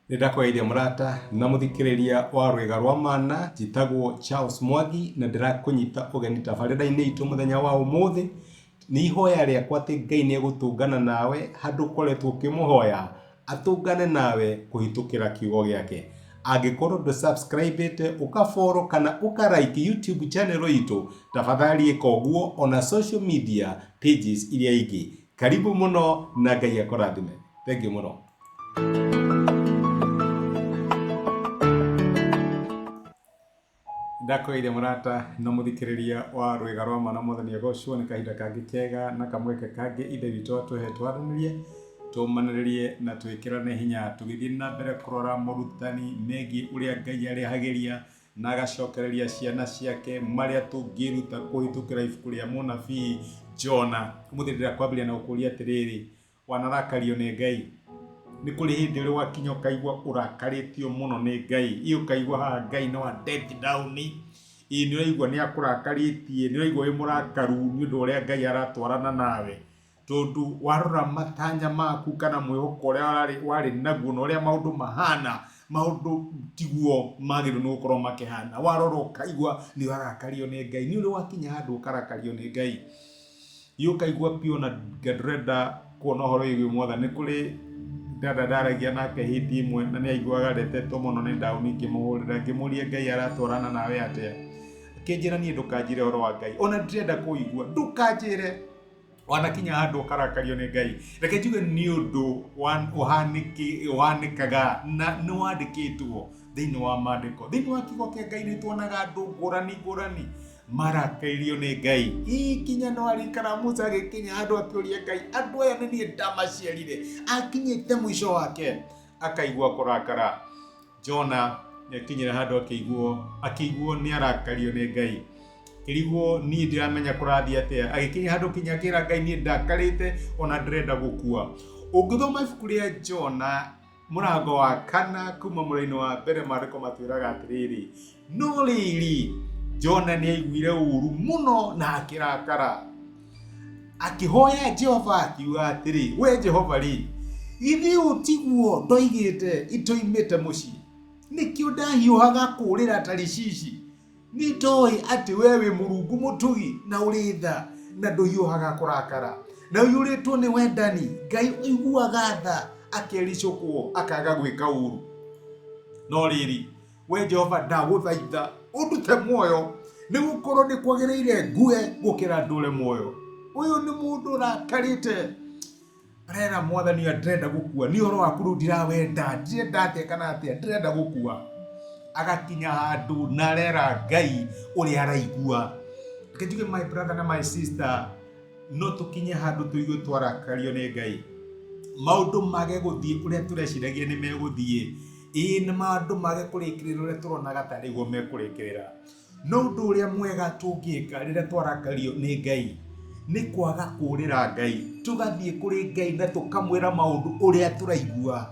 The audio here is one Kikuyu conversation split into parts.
Nĩ ndakũgeithia mũrata na mũthikĩrĩria wa rwĩga rwa mana, njĩtagwo Charles Mwangi na ndĩrakũnyita ũgeni tabarĩra-inĩ itũ mũthenya wa ũmũthĩ. Nĩ ihoya rĩakwa atĩ Ngai nĩ egũtũngana nawe handũ ũkoretwo ũkĩmũhoya, atũngane nawe kũhĩtũkĩra kiugo gĩake. Angĩkorwo ndũ subscribe ĩte, ũka follow kana ũka like YouTube channel itũ, tafadhali ĩka ũguo ona social media pages iria ingĩ. Karibu mũno na Ngai akũrathime. Thengiũ mũno. Ndakũgeithia mũrata na mũthikĩrĩria wa rwĩga rwa ma na mwathani agocwo nĩ kahinda kangĩ kega na kamweke kangĩ ithe witũ atũhe twaranĩrie tũmanĩrĩrie na twĩkĩrane hinya tũgĩthiĩ na mbere kũrora morutani megiĩ ũrĩa Ngai arĩhagĩria na agacokereria ciana ciake marĩa tũngĩruta kũhĩtũkĩra ibuku rĩa mũnabii Jona. Ũmũthĩ ndĩrenda kwambĩrĩria na gũkũria atĩrĩrĩ, Wanarakario nĩ Ngai? Nĩ kũrĩ hĩndĩ ũrĩ wakinya ũkaigua ũrakarĩtio mũno nĩ Ngai. Ĩ ũkaigua haha Ngai no a dead down. Ĩ nĩ ũraigua nĩ akũrakarĩtie, nĩ ũraigua wĩ mũrakaru nĩ ũndũ wa ũrĩa Ngai aratwarana nawe. Tondũ warora matanya maku kana mwĩhoko ũrĩa warĩ naguo na ũrĩa maũndũ mahana, maũndũ tiguo magĩrĩirwo nĩ gũkorwo makĩhana. Warora ũkaigua nĩ ũrarakario nĩ Ngai. Nĩ ũrĩ wakinya handũ ũkarakario nĩ Ngai? Ĩ ũkaigua piũ ona ndũrenda kuona ũhoro wĩgiĩ mwathani. Nĩ kũrĩ dada ndaragia nake hĩndĩ ĩmwe na nĩ aiguaga ndetetwo mũno nĩ ndaũni ngĩmũhũrĩra ngĩmũria Ngai aratwarana nawe atĩa. Akĩnjĩra niĩ ndũkanjĩre ũhoro wa Ngai ona ndirenda kũigua ndũkanjĩre. Wanakinya handũ ũkarakario nĩ Ngai. Reke njuge nĩ ũndũ ũhanĩkaga na nĩ wandĩkĩtwo thĩinĩ wa maandĩko. Thĩinĩ wa kiugo kĩa Ngai nĩ tuonaga andũ ngũrani ngũrani marakairio nĩ Ngai. Ii kinya no arikara Musa agĩkinya handũ akĩũria Ngai, andũ aya nĩ niĩ ndamaciarire. Akinyĩte mũico wake akaigua kũrakara. Jona nĩakinyire handũ akĩiguo akĩiguo nĩ arakario nĩ Ngai. Kĩrigwo niĩ ndiramenya kũrathiĩ atĩa. Agĩkinya handũ kinya akĩra Ngai niĩ ndakarĩte ona ndĩrenda gũkua. Ũngĩthoma ibuku rĩa Jona Mũrango wa kana kuma mũraini wa mbere maandĩko matwĩraga atĩrĩrĩ, no rĩrĩ, Jona nĩ aiguire ũũru mũno na akĩrakara. Akĩhoya Jehova akiuga atĩrĩ, we Jehova rĩ, githĩ ũũ tiguo ndoigĩte itoimĩte mũciĩ? Nĩkĩo ndahiũhaga kũũrĩra Tarishishi. Nĩ ndoĩ atĩ wee wĩ Mũrungu mũtugi na ũrĩ tha, na ndũhiũhaga kũrakara, na ũiyũrĩtwo nĩ wendani, Ngai ũiguaga tha akericũkwo akaga gwĩka ũũru. No rĩrĩ, wee Jehova, ndagũthaitha ũndute muoyo, nĩ gũkorwo nĩ kwagĩrĩire ngue gũkĩra ndũre muoyo. Ũyũ nĩ mũndũ ũrakarĩte. Arera mwathani ũyũ ndĩrenda gũkua nĩ ũhoro waku rĩu ndirawenda ndirenda atĩa kana atĩa ndĩrenda gũkua agakinya handũ na arera Ngai ũrĩa araigua. Reke njuge my brother na my sister, no tũkinye handũ tũigue twarakario nĩ Ngai, maũndũ mage gũthiĩ ũrĩa tũreciragia nĩ megũthiĩ, ĩĩ na maũndũ mage kũrĩkĩrĩra ũrĩa tũronaga tarĩ guo mekũrĩkĩrĩra. No ũndũ ũrĩa mwega tũngĩka rĩrĩa twarakario nĩ Ngai nĩ kwaga kũũrĩra Ngai, tũgathiĩ kũrĩ Ngai na tũkamwĩra maũndũ ũrĩa tũraigua.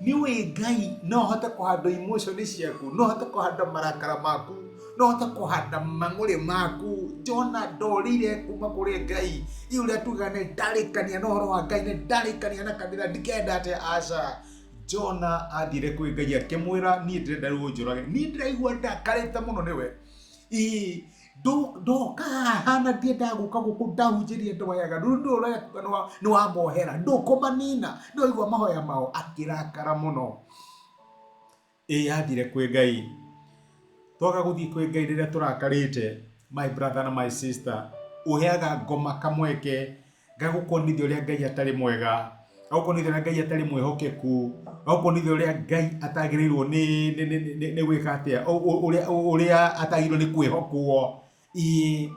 Nĩ ũĩ Ngai no ahote kũhanda emotion ciaku, no ahote kũhanda marakara maku, no ahote kũhanda mang'ũrĩ maku. Jona ndorĩire kuma kũrĩ Ngai. Ĩ ũrĩa tugaga nĩ ndarĩkania na ũhoro wa Ngai, nĩ ndarĩkania na kanitha, ndikenda atĩa, aca. Jona athire kwĩ Ngai akĩmwĩra niĩ ndĩrenda rĩu ũnjũrage, niĩ ndĩraigua ndakarĩte mũno nĩwe. Ĩĩ ndoka haha na ndiendaga gũka gũkũ ndahunjĩria andũ aya aganu, rĩu ndũĩ ũreka nĩ wamohera, ndũkũmanina, nĩwaigua mahoya mao, akĩrakara mũno. Ĩĩ athire kwĩ Ngai. Twaga gũthiĩ kwĩ Ngai rĩrĩa tũrakarĩte, my brother na my sister, ũheaga ngoma kamweke gagũkonithia ũrĩa Ngai atarĩ mwega, gagũkonithia ũrĩa Ngai atarĩ mwĩhokeku, gagũkonithia ũrĩa Ngai atagĩrĩirwo nĩ nĩ nĩ nĩ nĩ gwĩka atĩa, ũrĩa ũrĩa atagĩrĩirwo nĩ kwĩhokwo. Ĩĩ,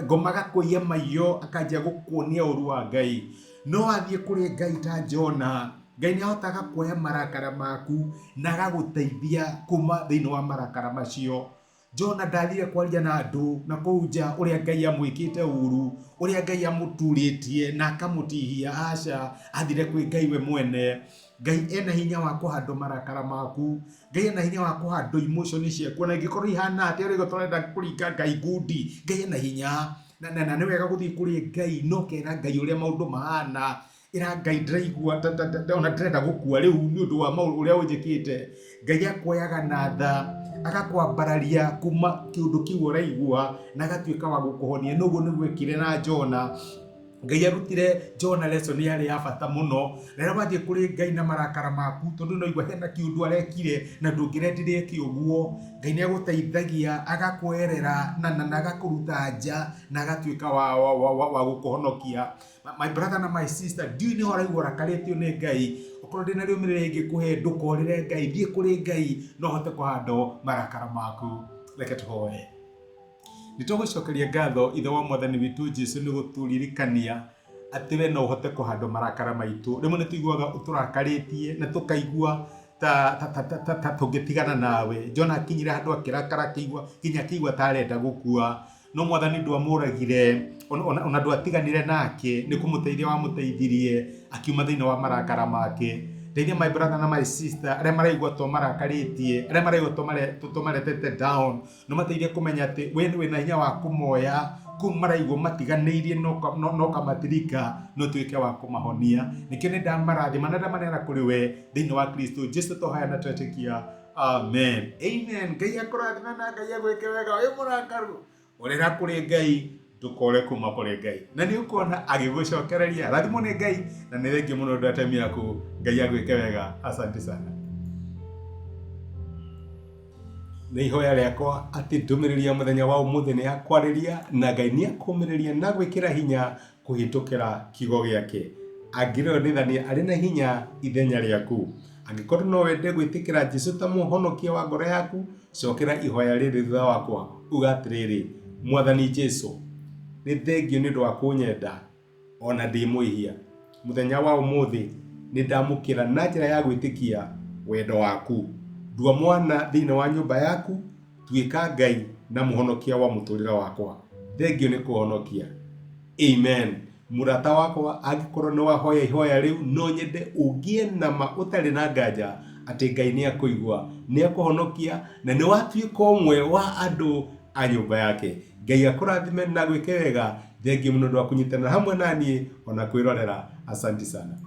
ngoma agakũiya maiyo akanjia gũkuonia ũru wa Ngai. No athiĩ kũrĩ Ngai ta Jona, Ngai nĩ ahotaga kuoya marakara maku na agagũteithia kuma thĩinĩ wa marakara macio. Jona ndathire kwaria na andũ na kũu nja ũrĩa Ngai amwĩkĩte ũru, ũrĩa Ngai amũturĩtie na akamũtihia, aca, athire kwĩ Ngai we mwene. Ngai ena hinya wa kũhandwo marakara maku. Ngai ena hinya wa kũhandwo emotion ciaku ona ingĩkorwo ihana atĩa ũrĩa tũrenda kũringa Ngai ngundi, Ngai ena hinya. Na, na, na nĩ wega gũthiĩ kũrĩ Ngai na ũkera Ngai ũrĩa maũndũ mahana. Ĩra Ngai ndĩraigua ona ndĩrenda gũkua rĩu nĩ ũndũ wa maũndũ ũrĩa ũnjĩkĩte. Ngai akuoyaga na tha, agakwambararia kuma kĩũndũ kĩu ũraigua na agatuĩka wa gũkũhonia. Na ũguo nĩguo ekire na Jona. Ngai arutire Jona lesson yarĩ ya bata mũno. Rĩrĩa wathiĩ kũrĩ Ngai na marakara maku, tondũ no igua hena kĩũndũ arekire na ndũngĩrendire eke ũguo, Ngai nĩ agũteithagia agakwoerera na agakũruta nja na agatuĩka wa gũkũhonokia. My brother na my sister, ndiũĩ nĩho ũraigua ũrakarĩtio nĩ Ngai. Okorwo ndĩna rĩũmĩrĩria ingĩkũhe, ndũkorĩre Ngai, thiĩ kũrĩ Ngai no ũhote kũhandwo marakara maku. Reke tũhoe. Nĩ tũgũcokeria ngatho Ithe wa Mwathani witũ Jesu nĩ gũtũririkania atĩ we no ũhote kũhandwo marakara maitũ. Rĩmwe nĩ tũiguaga ũtũrakarĩtie na tũkaigua ta ta ta ta ta ta tũngĩtigana nawe. Jona akinyire handũ akĩrakara akĩigua nginya akĩigua ta arenda gũkua. No Mwathani ndwamũragire ona ndwatiganire nake, nĩ kũmũteithia wamũteithirie akiuma thĩinĩ wa marakara make. Ndeithia my brother na my sister arĩa maraigua to marakarĩtie, arĩa maraigua to maretete down, no mateithie kũmenya atĩ we wĩna hinya wa kũmoya kũu maraigua matiganĩirie no kamatirika no tuĩke wa kũmahonia. Nĩkĩo nĩ ndamarathima na ndamaneana kũrĩ we thĩinĩ wa Kristo Jesu tũhoya na twetĩkia. Amen. Amen. Ngai akũrathime na Ngai agwĩke wega wĩ mũrakaru. Ũrĩra kũrĩ Ngai ndũkore kuma kũrĩ Ngai. Na nĩ ũkuona agĩgũcokereria. Rathimwo nĩ Ngai na nĩ thengiũ mũno ũndũ wa time yaku. Ngai agwĩke wega. Asante sana. Nĩ ihoya rĩakwa atĩ ndũmĩrĩri ya mũthenya wa ũmũthĩ nĩ yakwarĩria na Ngai nĩ akũmĩrĩria na gwĩkĩra hinya kũhĩtũkĩra kiugo gĩake. Angĩrĩonithania arĩ na hinya ithenya rĩaku. Angĩkorwo no wende gwĩtĩkĩra Jesu ta mũhonokia wa ngoro yaku, cokera ihoya rĩrĩ thutha wakwa, uga atĩrĩrĩ, Mwathani Jesu, nĩ thengio nĩ ũndũ wa kũnyenda o na ndĩ mwĩhia. Mũthenya wa ũmũthĩ nĩ ndamũkĩra na njĩra ya gwĩtĩkia wendo waku. Ndua mwana thĩinĩ wa nyũmba yaku, tuĩka Ngai na mũhonokia wa mũtũrĩre wakwa. Thengio nĩ kũhonokia. Amen. Mũrata wakwa, angĩkorwo nĩ wahoya ihoya rĩu, no nyende ũgĩe na ma ũtarĩ na nganja atĩ Ngai nĩ akũigua, nĩ akũhonokia na nĩ watuĩka ũmwe wa andũ a nyũmba yake. Ngai akũrathime na agwĩke wega. Thengiũ mũno nĩ ũndũ wa kũnyitanĩra hamwe na niĩ ona kwĩrorera. Asanti sana.